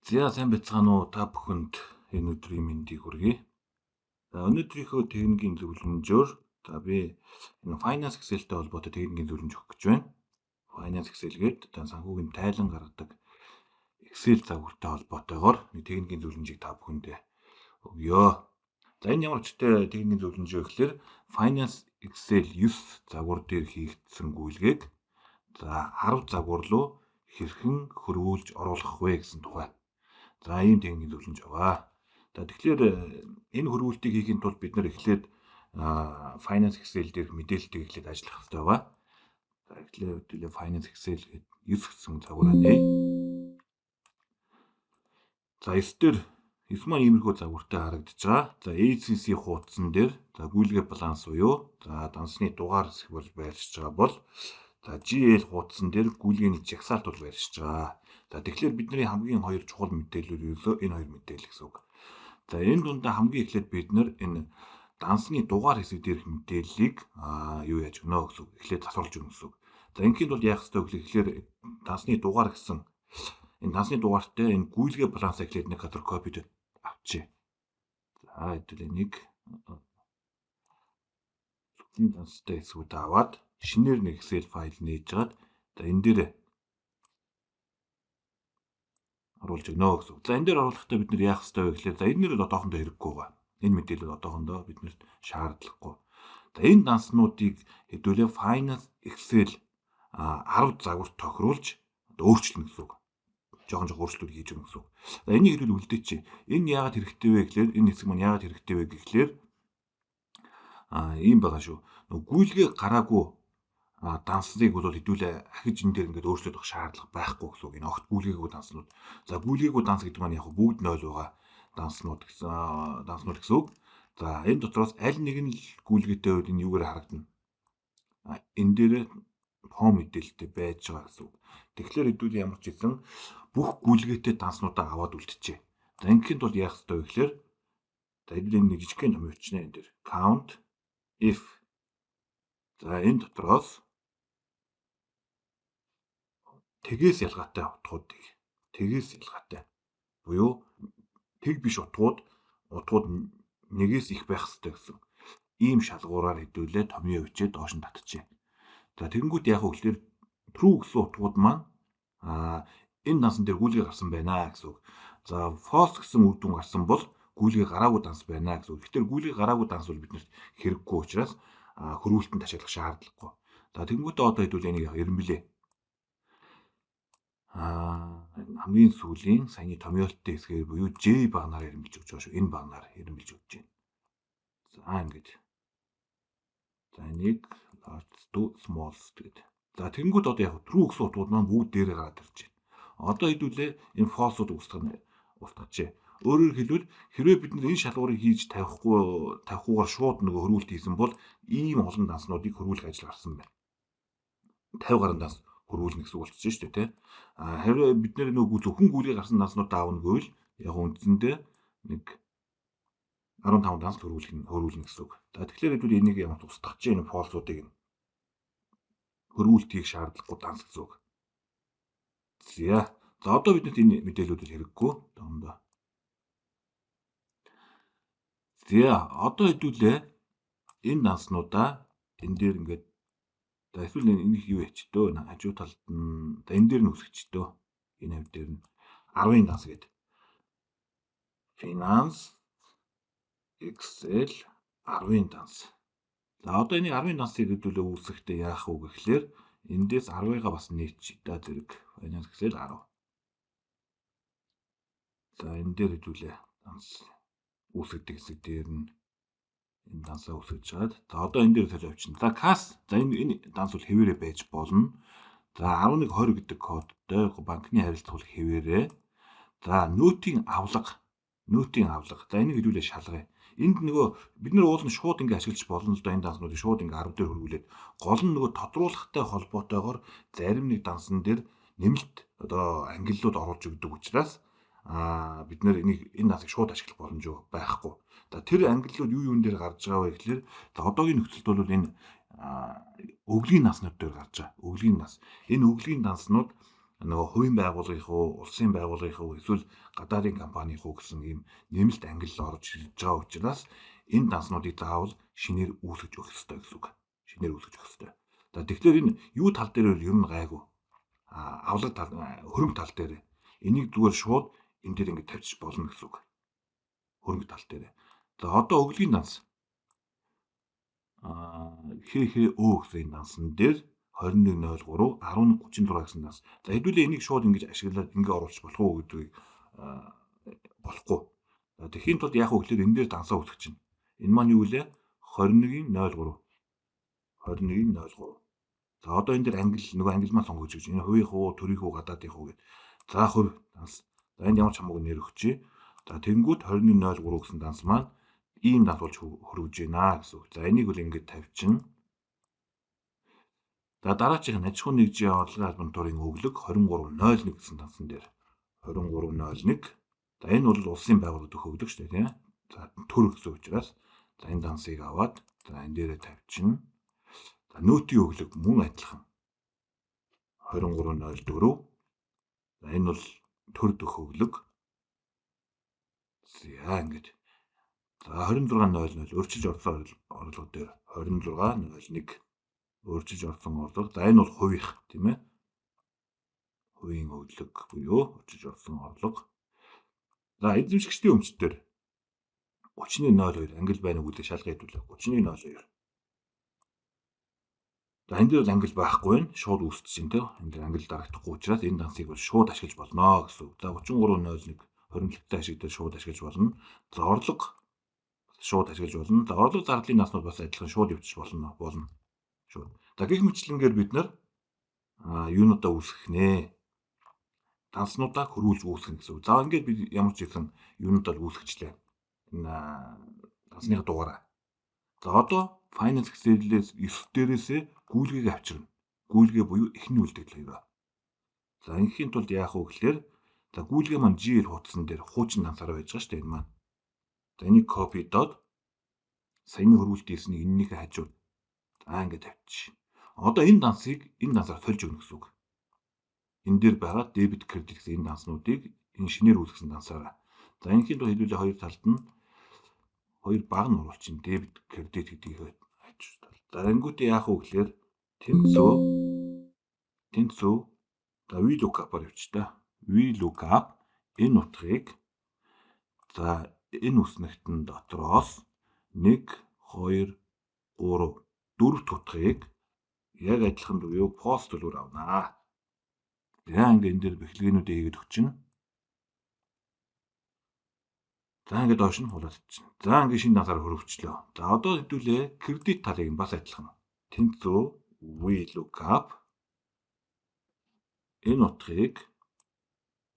За, сайн байцгаана уу, та бүхэнд энэ өдрийн мэндийг хүргэе. За, өнөөдрийнхөө техникийн зөвлөмжөөр за би энэ Finance Excel-тэй холбоотой техникийн зөвлөмж өгөх гэж байна. Finance Excel гээд одоо санхүүгийн тайлан гаргадаг Excel загвартай холбоотойгоор нэг техникийн зөвлөмжийг та бүхэндээ өгье. За, энэ ямар учиртай техникийн зөвлөмж вэ гэхээр Finance Excel 9 загвар дээр хийгдсэн гүйлгээг за 10 загвар руу хэрхэн хөрвүүлж оруулах вэ гэсэн тухай. За, ийм техникийн зөвлөмж байгаа. За, тэгэхээр энэ хөрвүүлтийг хийхийн тулд бид нар эхлээд Finance Excel дээрх мэдээлэлийг эхлээд ажиллах хэрэгтэй байгаа. За, эхлээд Finance Excel гэдэг 9 гэсэн загвараа нээе. За, 9 дээр 9 маань иймэрхүү загвартай харагдаж байгаа. За, ACC хуудсан дээр за гүйлгээ баланс буюу за дансны дугаар хэсэг бол байршиж байгаа бол за GL хуудсан дээр гүйлгээний жагсаалт бол байршиж байгаа. За, тэгэхээр бидний хамгийн хоёр чухал мэдээлэл ерөөсөө энэ хоёр мэдээлэл гэсэн үг. За, энэ дундаа хамгийн эхлээд бид нар энэ дансны дугаар хэсэг дээрх мэдээллийг юу яаж өгнө гэсэн үг. Эхлээд засварлаж өгнө гэсэн үг. За, ингэхийн тулд яах ёстой вэ гэхээр дансны дугаар гэсэн энэ дансны дугаартай энэ гүйлгээ балансаа эхлээд нэг газар copy авчээ. За, хэдүүлээ нэг зөвхөн данстай хэсгүүд аваад шинээр нэг Excel файл нээж жагаад за энэ дээр оруулж өгнө гэсэн үг. За, энэ дээр оруулахдаа бид нар яах ёстой вэ гэхээр за энэ нэр одоохондоо хэрэггүй байгаа. Энэ мэдээлэл одоохондоо биднэрт шаардлагагүй. За, энэ данснуудыг хэдүүлээ Finance Excel 10 загварт тохируулж одоо өөрчилнө гэсэн үг. Жохон жохон өөрчлөлт хийж өгнө гэсэн үг. За, энийг хэдүүл үлдээч. Энэ яагаад хэрэгтэй вэ гэхээр энэ хэсэг маань яагаад хэрэгтэй вэ гэхээр ийм байгаа шүү. Нөгөө гүйлгээ гараагүй дансныг бол хэдүүлээ ахиж энэ дээр ингээд өөрчлөлт авах шаардлага байхгүй гэсэн үг. Энэ огт гүйлгээгүй данснууд. За, гүйлгээгүй данс гэдэг маань яг бүгд 0 байгаа данснууд гэсэн данснууд гэсэн үг. За, энэ дотроос аль нэг нь л гүйлгээтэй байвал энэ юугаар харагдана. Энэ дээр фон мэдээлэлтэй байж байгаа гэсэн үг. Тэгэхээр хэдүүл ямар ч хэлсэн бүх гүйлгээтэй данснуудаа аваад үлдчихэ. За, ингэхийн тулд яах ёстой вэ гэхээр за хэдүүл энэ нэг жижигхэн том явчихна энэ дээр. Count if, за энэ дотроос тэгээс ялгаатай утгуудыг, тэгээс ялгаатай буюу тэг биш утгууд нэгээс их байх ёстой гэсэн ийм шалгуураар хэдүүлээ томьёо бичээд доош нь татчихъя. За, тэгэнгүүт яг гэхээр true гэсэн утгууд маань энэ дансан дээр гүйлгээ гарсан байна гэсэн үг. За, false гэсэн үр дүн гарсан бол гүйлгээ гараагүй данс байна гэсэн үг. Тэгэхээр гүйлгээ гараагүй данс бол биднэрт хэрэггүй учраас хөрвүүлтэнд ашиглах шаардлагагүй. За, тэгэнгүүтээ одоо хэдүүлээ энийг эрэмблээ. Хамгийн сүүлийн саяны томьёолттой хэсгээр буюу J багнаар эрэмбэлж өгч байгаа шүү. Энэ багнаар эрэмбэлж өгч байна. За, ингэж. За, энийг large to small гэдэг. За, тэгэнгүүт одоо яг true гэсэн утгууд маань бүгд дээрээ гараад ирж байна. Одоо хэдүүлээ энэ false-ууд үүсгэх нь устгажээ. Өөрөөр хэлбэл хэрвээ бид энэ шалгуурыг хийж тавихгүйгээр шууд нөгөө хөрвүүлт хийсэн бол ийм олон данснуудыг хөрвүүлэх ажил гарсан байна. 50 гаруй данс хөрвүүлнэ гэсэн үг болчихсон шүү дээ, тэ. Хэрвээ бид нөгөө зөвхөн гүйлгээ гарсан данснуудаа авна гэвэл яг үндсэндээ нэг 15 данс хөрвүүлнэ гэсэн үг. За, тэгэхээр хэдүүл энийг ямар устгах чинь энэ false-уудыг нь хөрвүүлт хийх шаардлагагүй данс гэсэн үг. За. За, одоо биднэрт энэ мэдээллүүд хэрэггүй. Дондоо. За, одоо хэдүүлээ энэ данснуудаа энэ дээр ингээд за эсвэл энэ юу яач дөө, хажуу талд нь за энэ дээр нь үсгэж дөө. Энэ хавь дээр нь 10-ын данс гэдэг. Finance Excel 10-ын данс. За, одоо энийг 10-ын дансыг хэдүүлээ үүсгэхдээ яах вэ гэхлээр эндээс 10-ыгаа бас нээчих да зэрэг Finance Excel 10. За, энэ дээр хэдүүлээ данс үүсгдэг хэсэг дээр нь энэ дансаа үүсгэж чаад за одоо энэ дээр солио авчихна. За, кас за энэ данс бол хэвээрээ байж болно. За, 1120 гэдэг кодтой банкны харилцагуул хэвээрээ. За, нөөтийн авлага, нөөтийн авлага. За, энийг хэдүүлээ шалгая. Энд нөгөө бид нар уул нь шууд ингэ ашиглаж болно л доо, энэ данснуудыг шууд ингэ 10 дээр хөрвүүлээд гол нь нөгөө тодруулахтай холбоотойгоор зарим нэг дансан дээр нэмэлт одоо ангиллууд оруулж өгдөг учраас бид нэр энийг энэ дансыг шууд ашиглах боломж байхгүй. За, тэр ангиллууд юу юун дээр гарч байгаа вэ гэхлээр за одоогийн нөхцөлд бол энэ өвлгийн данснууд дээр гарч байгаа. Өвлгийн данс. Энэ өвлгийн данснууд нөгөө хувийн байгууллагын уу, улсын байгууллагын уу, эсвэл гадаадын компанийн уу гэсэн ийм нэмэлт ангилал орж ирж байгаа учраас энэ данснуудыг заавал шинээр үүсгэж өгөх ёстой гэсэн үг. Шинээр үүсгэж өгөх ёстой. За, тэгэхээр энэ юу тал дээр ер нь гайгүй. Авлага тал, хөрөнгө тал дээр энийг зүгээр шууд энэ дээр ингэ тавьчих болно гэсэн үг. Хөрөнгө тал дээр. За, одоо өглөгийн данс ХХ Ө гэсэн энэ дансан дээр 21.03 11.36 гэсэн данс. За, хэдүүлээ энийг шууд ингэж ашиглаад ингэ оруулах болох уу гэдгийг болохгүй. За, тэгэхийн тулд яах вэ гэхээр энэ дээр дансаа үүсгэж чинь. Энэ маань юу гэлээ? 21-ийн 03. 21-ийн 03. За, одоо энэ дээр ангил, нөгөө ангил маань сонгож гэж. Энэ хувийн уу, төрийн үү, гадаадын уу гэд. За, хувь данс. За, энд ямар ч хамаагүй нэр өгчээ. За, тэгэнгүүт 21.03 гэсэн данс маань ийм данс болж хөрвөж байна гэсэн үг. За, энийг бол ингэж тавьчихна. За, дараачих нь аж ахуйн нэгжийн орлогын албан туурын өглөг 23.01 гэсэн дансан дээр 23.01. За, энэ бол улсын байгууллага дөх өглөг шүү дээ, тийм. За, төр гэсэн учраас за, энэ дансыг аваад, за, энэ дээрээ тавьчихна. За, нөөтийн өглөг мөн адилхан 23.04. За, энэ бол төр дөх өглөг. За, ингэж. За, 26.00 өөрчилж орсон орлого дээр 26.01 өөрчилж орсон орлого. За, энэ бол хувийнх, тийм ээ. Хувийн өглөг буюу өөрчилж орсон орлого. За, эзэмшигчдийн өмчтөр 31.02 ангил байна уу гэдэг шалгаа хэдүүлээ. 31.02. За, энэ дээр бол ангил байхгүй байна. Шууд үүсэж чинь, тийм. Энэ дээр ангил дарагдахгүй учраас энэ дансыг бол шууд ашиглаж болно гэсэн үг. За, 33.01 хоримтлалтай ашиг дээр шууд ашиглаж болно. За, орлого шууд ашиглаж болно. За, орлого зардлын данснууд бас адилхан шууд явчих болно. Болно. Шууд. За, гэх мэтчилэнгээр бид нар юунуудаа үүсгэх нэ. Данснуудаа хөрвүүлж үүсгэх гэсэн үг. За, ингээд бид ямар ч гэсэн юунуудаа үүсгэжлээ. Энэ дансны дугаараа. За, одоо Finance Excel-ээс 9 дээрээсээ гүйлгээг авчирна. Гүйлгээ буюу эхний үлдэгдэл хоёроо. За, ингээхийн тулд яах вэ гэхээр, за, гүйлгээ маань GL хуудсан дээр хуучин дансаараа байж байгаа шүү дээ, энэ маань. За, энийг copy доод саяны хөрвүүлт хийснийг энэнийхээ хажууд, за, ингээд тавьчих. Одоо энэ дансыг энэ дансаар сольж өгнө гэсэн үг. Энэ дээр байгаа debit, credit гэсэн энэ данснуудыг энэ шинээр үүсгэсэн дансаараа. За, ингээхийн тулд хэдүүлээ хоёр талд нь хоёр баг нь оруулчин, debit, credit гэдгийг хажуу тал. За, ангиудын яах вэ гэхээр тэнцүү, за, VLOOKUP-аар явчих та. VLOOKUP энэ утгыг, за, энэ үснэгтэн дотроос 1 2 3 4 утгыг яг адилхан буюу false төлөөр авнаа. За, ингээ энэ дээр бэхлэгээнүүдээ хийгээд өгчин. За, ингээд доош нь хулаад чинь. За, ингээд шинэ дансаар хөрвчлөө. За, одоо хэдүүлээ кредит талыг бас адилхан. Тэнцүү VLOOKUP энэ утгыг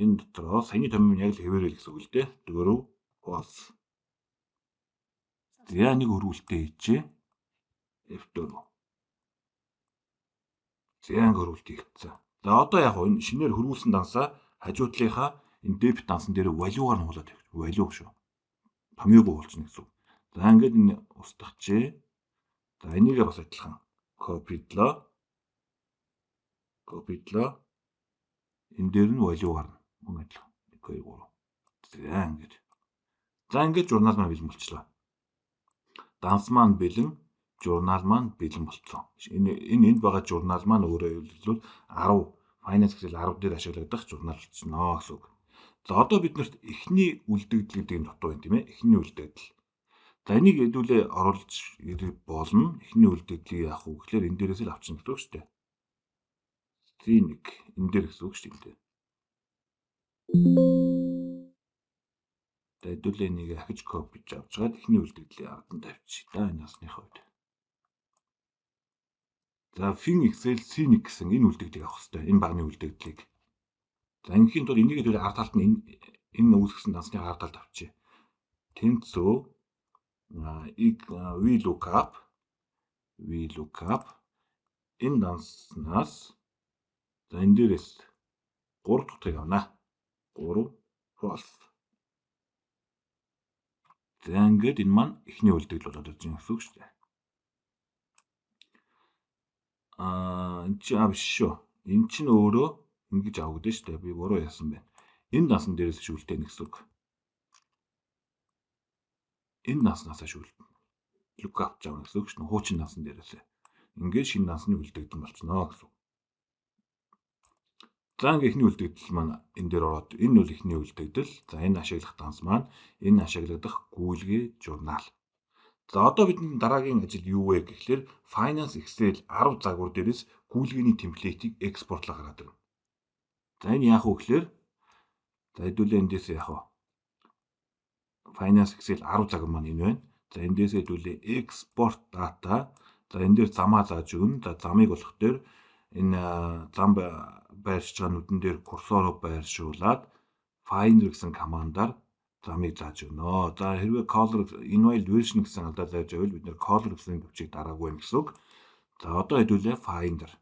энэ дотроо саяны томьёо яг л хэвээрэл гэсэн үг л дээ. 4 false. За, нэг хөрвүүлтээ хийчихье. F4. За, ингээ хөрвүүлт хийгдсэн. За, одоо яг энэ шинээр хөрвүүлсэн дансаа хажуу талынхаа энэ debit дансан дээр value-гаар нь хуулаад тавих. Value шүү. Томьёогүй болчихно гэсэн үг. За, ингээд энэ устгахчээ. За, энийгээ бас адилхан. Copy-длоо. Copy-длоо. Энэ дээр нь value гарна. Мөн адилхан. 1 2 3. За, ингээд. За, ингээд журнал маань бэлэн болчлоо. Данс маань бэлэн, журнал маань бэлэн болцсон. Энэ энд байгаа журнал маань өөрөөр хэлбэл 10 Finance Excel 10 дээр ашиглагдах журнал болчихноо гэсэн үг. За, одоо бид нарт эхний үлдэгдэл гэдэг юм дутуу байна, тийм ээ. Эхний үлдэгдэл. За, энийг хэдүүлээ оруулж болно. Эхний үлдэгдлийг яах вэ гэхээр энэ дээрээс л авчна гэдэг үг шүү дээ. C1 энэ дээр гэсэн үг шүү дээ. За, хэдүүлээ энийг ахиж copy-ж авчгаад эхний үлдэгдлийг ард нь тавьчих та, энэ насны хувьд. За, Fin Excel C1 гэсэн энэ үлдэгдлийг авах хэрэгтэй. Энэ багны үлдэгдлийг. За, ингээхийн тулд энийг хэдүүлээ ард талд нь энэ үүсгэсэн дансны ард талд авчия. Тэнцүү VLOOKUP энэ данснаас, за, энэ дээрээс 3 дахь утгыг авнаа. 3 false. За, ингээд энэ маань эхний үлдэгдэл болоод ирж байгаа гэсэн үг шүү дээ. Энэ чинь биш шүү. Энэ чинь өөрөө Ингэж авагдана шүү дээ. Би буруу яасан байна. Энэ дансан дээрээс шүүлтэнэ гэсэн үг. Энэ данснаасаа шүүлтэнэ. Lookup авч авна гэсэн үг шүү. Хуучин дансан дээрээс. Ингээд шинэ дансны үлдэгдэн болчихно гэсэн үг. За, ингээ эхний үлдэгдэл маань энэ дээр ороод, энэ бол эхний үлдэгдэл. За, энэ ашиглах данс маань, энэ ашиглагдах гүйлгээ журнал. За, одоо бидний дараагийн ажил юу вэ гэхлээр Finance Excel 10 загвар дээрээс гүйлгээний template ийг экспортлоо гаргаад ирнэ. За, энэ яах вэ гэхлээр, за, хэдүүлээ эндээс яах вэ? Finance Excel 10 загвар маань энэ байна. За, эндээс хэдүүлээ export data. За, энэ дээр замаа зааж өгнө. За, замыг болох дээр энэ зам байршиж байгаа нүдэн дээр курсороо байршуулад finder гэсэн командаар замыг зааж өгнө. За, хэрвээ color invalid version гэсэн алдаа зааж байвал бид нэр color гэсэн төвчийг дараагүй юм гэсэн үг. За, одоо хэдүүлээ finder.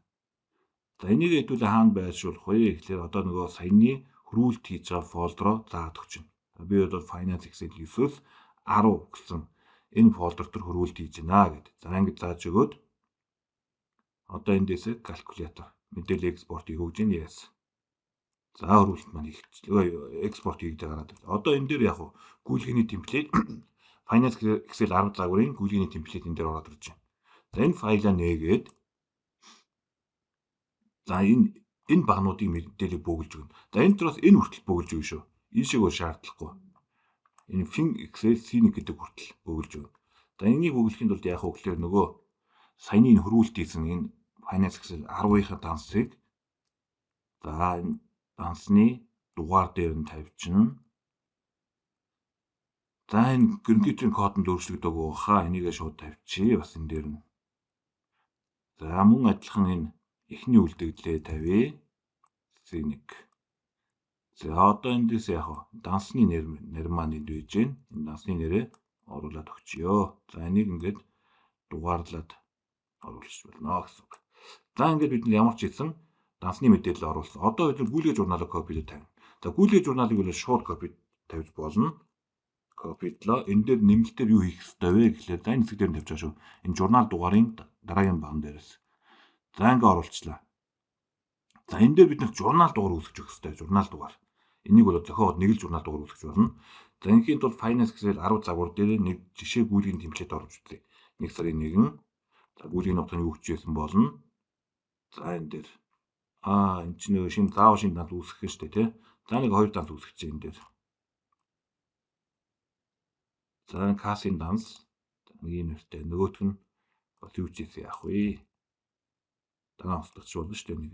За, энийг хэдүүлээ хаана байршуулах вэ гэхлээр одоо нөгөө саяны хөрвүүлт хийж байгаа folder оо заагаад өгчнө. Би бол Finance Excel 9-өөс 10 гэсэн энэ folder төр хөрвүүлт хийж байна гэд. За, ингэж зааж өгөөд одоо эндээсээ калькулятор мэдээлэл экспорт хийх гэж байна. Yes. За, хөрвүүлэлт маань хийгдчихлээ. Экспорт хийгдээ гараад ирлээ. Одоо энэ дээр яг гүйлгээний template, Finance Excel 10 загварын гүйлгээний template энэ дээр ороод ирж байна. За, энэ файлаа нээгээд, за, энэ багануудын мэдээллийг бөглөж өгнө. За, энэ дотроос энэ хүртэл бөглөж өгнө шүү. Ийшээ бол шаардлагагүй. Энэ Fin Excel C1 гэдэг хүртэл бөглөж өгнө. За, энийг бөглөхийн тулд яах вэ гэхээр нөгөө саяны энэ хөрвүүлт хийсэн энэ Finance Excel 10-ийнхаа дансыг, за, энэ дансны дугаар дээр нь тавьчихна. За, энэ компьютерийн код нь өөрчлөгдөөгүй хаа, энийгээ шууд тавьчихъя бас энэ дээр нь. За, мөн адилхан энэ эхний үлдэгдлээ тавья. C1. За, одоо эндээс яг дансны нэр нэр маань энд байж гэн. Энэ дансны нэрээ оруулаад өгчөө. За, энийг ингээд дугаарлаад оруулах болно гэсэн үг. За, ингээд бид ямар ч хэлсэн дансны мэдээлэл оруулсан. Одоо бид гүйлгээ журналыг copy лээд тавина. За, гүйлгээ журналыг бол шууд copy тавьж болно. Copy длоо. Энэ дээр нэмэлтээр юу хийх ёстой вэ гэхлээр, за, энэ хэсэг дээр нь тавьж байгаа шүү. Энэ журнал дугаарын дараагийн баган дээрээс. За, ингээ оруулчлаа. За, энэ дээр бид нар журнал дугаар үүсгэж өгөх ёстой. Журнал дугаар. Энийг бол зохиогоод нэг л журнал дугаар үүсгэж болно. За, ингийн тулд Finance Excel 10 загвар дээр нэг жишээ гүйлгийн template оруулж үзье. 1 сарын 1. За, гүйлгийн нутгийн юу хүчээсэн болно. За, энэ дээр энэ чинь нөгөө шинэ заавал шинэ данс үүсгэх нь шүү дээ, тий. За, нэг хоёр данс үүсгэж энэ дээр. За, кассын данс нэг юм нэртэй. Нөгөөх нь бас юу ч хийсэн яах вэ? Дараа онцлогч болно шүү дээ нэг.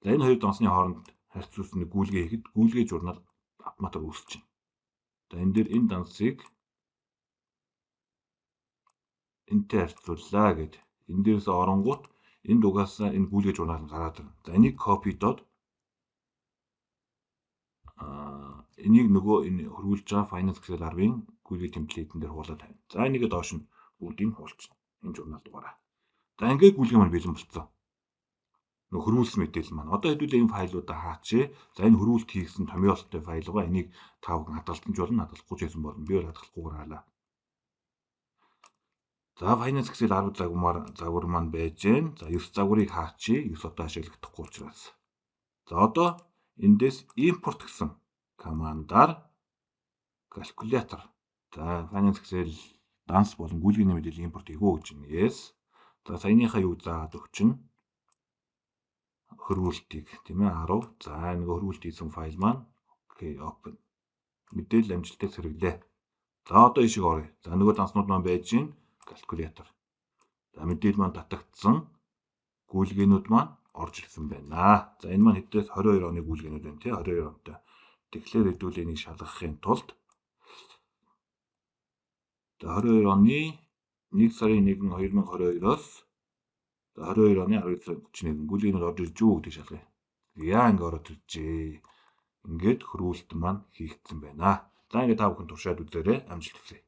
За, энэ хоёр дансны хооронд харьцуулсан нэг гүйлгээ хийхэд гүйлгээ журнал автоматар үүсэж байна. За, энэ дээр энэ дансыг энтэй харьцууллаа гэд. Энэ дээрээс оронгууд энд угаасаа энэ гүйлгээ журнал нь гараад ирнэ. За, энийг copy доод энийг нөгөө энэ хөрвүүлж байгаа Finance Excel 10-ын гүйлгээ template эн дээр хуулаад тавина. За, энийгээ доош нь бүгдийг хуулчихна. Энэ журнал дугаараа. За, ингээд гүйлгээ маань бэлэн болцсон. Нөгөө хөрвүүлсэн мэдээлэл маань. Одоо хэдүүлээ энэ файлуудаа хаачээ. За, энэ хөрвүүлт хийгдсэн томьёолттой файл байгаа. Энийг та бүхэн хадгалсан ч болно, хадгалахгүй ч гэсэн болно. Би бол хадгалахгүйгээр хаалаа. За, Finance Excel 10 загвар маань байж гэн. За, 9 загварыг хаачээ. 9 одоо ашиглахдаггүй учраас. За, одоо эндээс import гэсэн командаар калькулятор. За, Finance Excel данс болон гүйлгээний мэдээлэл импорт хийгүү гэж байна. Yes. За, саяныхаа юу заагаад өгчнө. Хөрвүүлтийг, тийм ээ, 10. За, нөгөө хөрвүүлт хийсэн файл маань, окей, open. Мэдээлэл амжилттай сэргэлээ. За, одоо ийшээ оръё. За, нөгөө данснууд маань байж гин калькулятор. За, мэдээлэл маань татагдсан. Гүйлгээнүүд маань орж ирсэн байна. За, энэ маань хэдээс 22 оны гүйлгээнүүд байна, тий, 22 онтой. Тэгэхээр хэдүүлээ энийг шалгахын тулд, за, 22 оны 1 сарын 1 2022-оос 22 оны 12 сарын 31 гүйлгээнүүд орж ирж үү гэдгийг шалгая. Яа, ингэ ороод иржээ. Ингээд хөрвүүлэлт маань хийгдсэн байна. За, ингээд та бүхэн туршаад үзээрэй. Амжилт хүсье.